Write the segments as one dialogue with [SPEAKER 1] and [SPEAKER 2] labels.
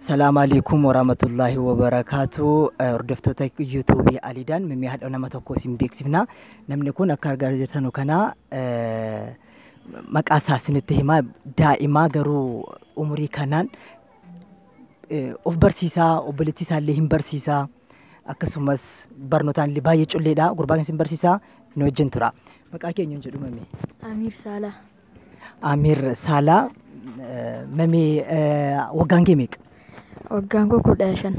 [SPEAKER 1] Salaam alaikum warahmatullahi wabarakatuh. Hordoftoota yuutuubii Aliidaan mimii haadha nama tokko isin beeksifna. Namni kun akka argaa jirtanu kana maqaa isaa isinitti himaa daa'imaa garuu umurii kanaan of barsiisaa obboleettii isaallee hin barsiisaa akkasumas barnootaan illee baay'ee culleedha. Gurbaa kan isin barsiisaa nu wajjin tura. Maqaa keenya hin jedhu mamee.
[SPEAKER 2] Amiir Saalaa.
[SPEAKER 1] Amiir Saalaa mamee waggaan kee meeqa?
[SPEAKER 2] Waggaan koo 15.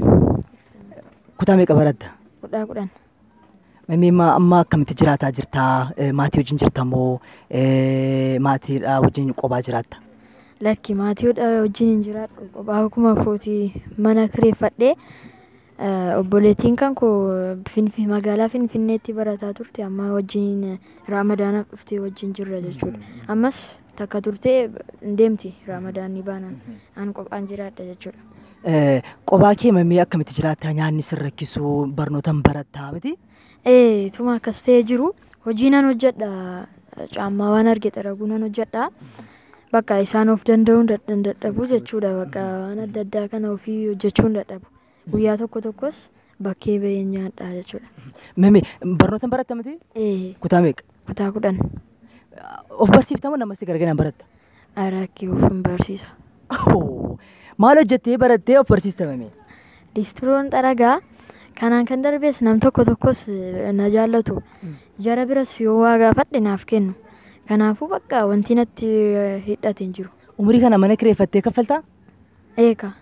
[SPEAKER 1] Kutaa meeqa baratta?
[SPEAKER 2] 10.
[SPEAKER 1] Mamee amma akkamitti jiraataa jirtaa? Maatii wajjin jirta moo maatiidha wajjin qophaa jiraatta?
[SPEAKER 2] Lakki maatii wajjin hin jiraadhu. Qophaa akkuma kootii mana kireeffadhee obboleettiin kan koo magaalaa Finfinneetti barataa turte amma wajjin Raamadaanaaf dhuftee wajjin jirra jechuudha. Ammas takka turtee hin deemti Raamadaanni baanaan an qophaan jiraadha jechuudha.
[SPEAKER 1] Qophaa kee mamee akkamitti jiraattaa? Nyaanni sin rakkisu barnootaan barattaa miti?
[SPEAKER 2] Tuma akkas ta'ee jiru hojii nan hojjedha caammaa waan arge xaraguu nan hojjedha. Bakka isaan of danda'uun dadhabu jechuudha. Bakka waan adda addaa kana ofii hojjechuun dadhabu. Guyyaa tokko tokkos bakkee bahee nyaadha jechuudha.
[SPEAKER 1] Mamee barnootaan baratta miti? Kutaa meeqa?
[SPEAKER 2] Kutaa 10.
[SPEAKER 1] Of barsiifta moo nama si gargaaraan baratta?
[SPEAKER 2] Rakkii of hin barsiisa.
[SPEAKER 1] Maal hojjettee barattee of barsiista mamee?
[SPEAKER 2] Listiroon xaragaa kanaan kan darbees nam tokko tokkos na jaallatu. Jara biras yoo waa gaafadhe naaf kennu. Kanaafuu bakka wanti natti hidhate hin jiru.
[SPEAKER 1] Umurii kana mana kireeffattee kaffaltaa?
[SPEAKER 2] Eeka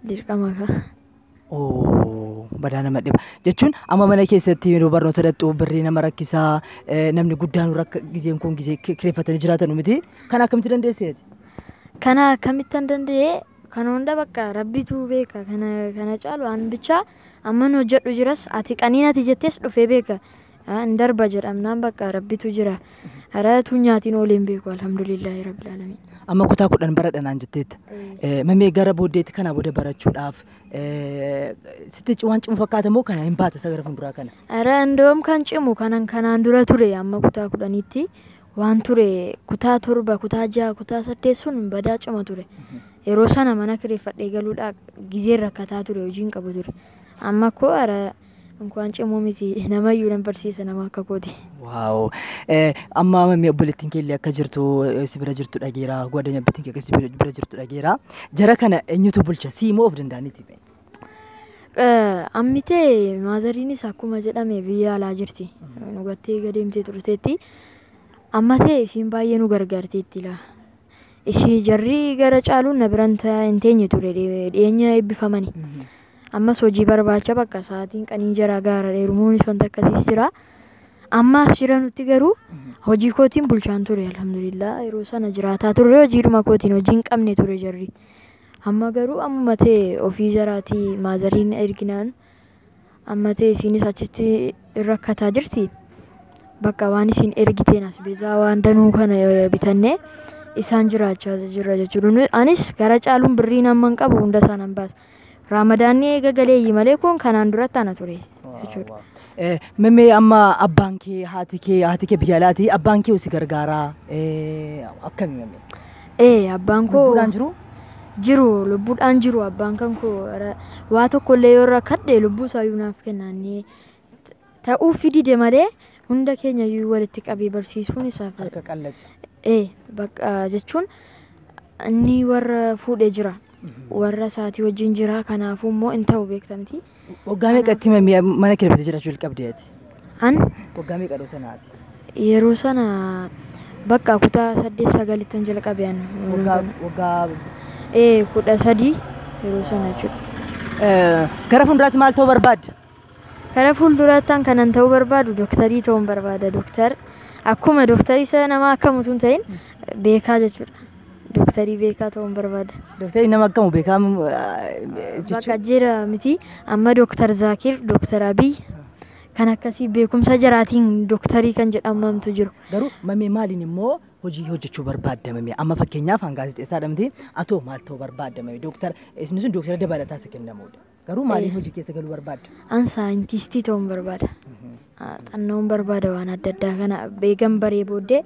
[SPEAKER 2] dirqama ka.
[SPEAKER 1] Badaa nama dhiba. Jechuun amma mana keessatti yeroo barnoota dhaqxu birrii nama rakkisaa namni guddaan rakka gizeen kun gizee kireeffatanii jiraatan miti. Kana akkamitti dandeesseeti?
[SPEAKER 2] Kana akkamittan danda'ee kana hunda bakka rabbitu beeka. Kana caalu an bichaa amma nu hojjedhu jiras ati qaniin ati jettees dhufee beeka. Hin darba jedhamnaan bakka rabbitu jira. Haraatu nyaatiin oolee hin beeku alhamdulillahi rabbil alamin.
[SPEAKER 1] Amma kutaa 10 baradha naan jetteetta. Mamee gara booddeetti kana booda barachuudhaaf sitti waan cimu fakkaata moo kana hin baata isa gara fuulduraa kana?
[SPEAKER 2] Hara indoom kan cimu kanaan dura ture amma kutaa 10tti waan ture kutaa 7 kutaa 6 kutaa 8 sun badaa cima ture. Yeroo sana mana kireeffadhee galuudhaa gizeen rakkataa ture hojiin qabu ture. Amma koo hara እንኳን ጭሙ miti namayyuu nan barsiisa nama akka kooti.
[SPEAKER 1] Waaw. Amma mamee obboleettiin kee illee akka jirtu si bira jirtu dhageera. Gwaddanya obboleettiin kee akka si bira jirtu dhageera. Jara kana eenyutu bulcha? Sii moo of danda'aniiti?
[SPEAKER 2] Ammitee maazariinis akkuma jedhame biyya alaa jirti. Nu gattee gadeemtee turteetti. Amma ta'e isiin baay'ee nu gargaarteetti laa. Isii jarri gara caaluun na biran hin teenye ture dhiyeenya eebbifamani. Ammas hojii barbaacha bakka sa'aatiin qanii jara gaara dheerumuunis wanta akkasiis jira. Ammaas jira nutti garuu hojii kootiin bulchaan ture alhamdulillah yeroo sana jiraataa turre hojiidhuma kootiin hojii hin qabne ture jarri. Amma garuu ammuma ta'e ofii jaraatii maazariin erginaan amma ta'e isiinis achitti rakkataa jirti. Bakka waan isiin ergiteen as beezaa waan danuu kana bitannee isaan jiraachaa jirra jechuudha. Anis gara caaluun birrii amma hin qabu hunda isaan hin baasa. Raamadaanni eega galeeyyi malee kun kanaan duratti ana ture jechuudha.
[SPEAKER 1] Mamee amma abbaan kee haati kee biyya alaati abbaan kee si gargaaraa akkami mamee?
[SPEAKER 2] Abbaan koo
[SPEAKER 1] lubbuudhaan jiru?
[SPEAKER 2] Jiru lubbuudhaan jiru abbaan kan koo waa tokkollee yoo rakkadhe lubbuu isaayyuu naaf kennaanii ta'uuf dide malee hunda keenya iyyuu walitti qabee barsiisuun isaaf
[SPEAKER 1] harka qallate.
[SPEAKER 2] Bakka jechuun inni warra fuudhee jira. Warra isaatii wajjin jira kanaafuu immoo hin ta'u beektamti.
[SPEAKER 1] Waggaa meeqatti mamee mana kireeffattee jiraachuu jalqabde ati?
[SPEAKER 2] An?
[SPEAKER 1] Waggaa meeqa yeroo sanaati?
[SPEAKER 2] Yeroo sana bakka kutaa 8 9 jalqabe an.
[SPEAKER 1] Waggaa
[SPEAKER 2] 13 yeroo sana jechuudha.
[SPEAKER 1] Gara fuulduraatti maal ta'uu barbaadda?
[SPEAKER 2] Gara fuulduraatti kanan ta'uu barbaadu dooktarii ta'uun barbaada. Dooktar akkuma dooktarii sana nama akkamutu hin ta'in beekaa jechuudha. Dooktarii beekaa ta'uun barbaada.
[SPEAKER 1] Dooktarii nama akkamu beekaa jechuudha?
[SPEAKER 2] Bakka jira miti amma Dooktar Zaakir, Dooktar Abiy kan akkasii beekumsa jaraatiin dooktarii kan jedhamamtu jiru.
[SPEAKER 1] Garuu mamee maaliin immoo hojii hojjechuu barbaadda mamee? Amma fakkeenyaaf an gaazexeessaa miti atoo maal ta'uu barbaadda mamee? Dooktar isin sun dooktara dabalataa isa kennamudha. Garuu maaliin hojii keessa galuu barbaadda?
[SPEAKER 2] An saayintistii ta'uun barbaada. Xannoon barbaada waan adda addaa kana beekan baree booddee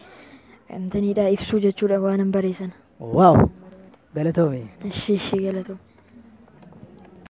[SPEAKER 2] intaniidha ibsuu jechuudha waan hin baree sana.
[SPEAKER 1] Waaw galatoome.
[SPEAKER 2] Ishii galatoome.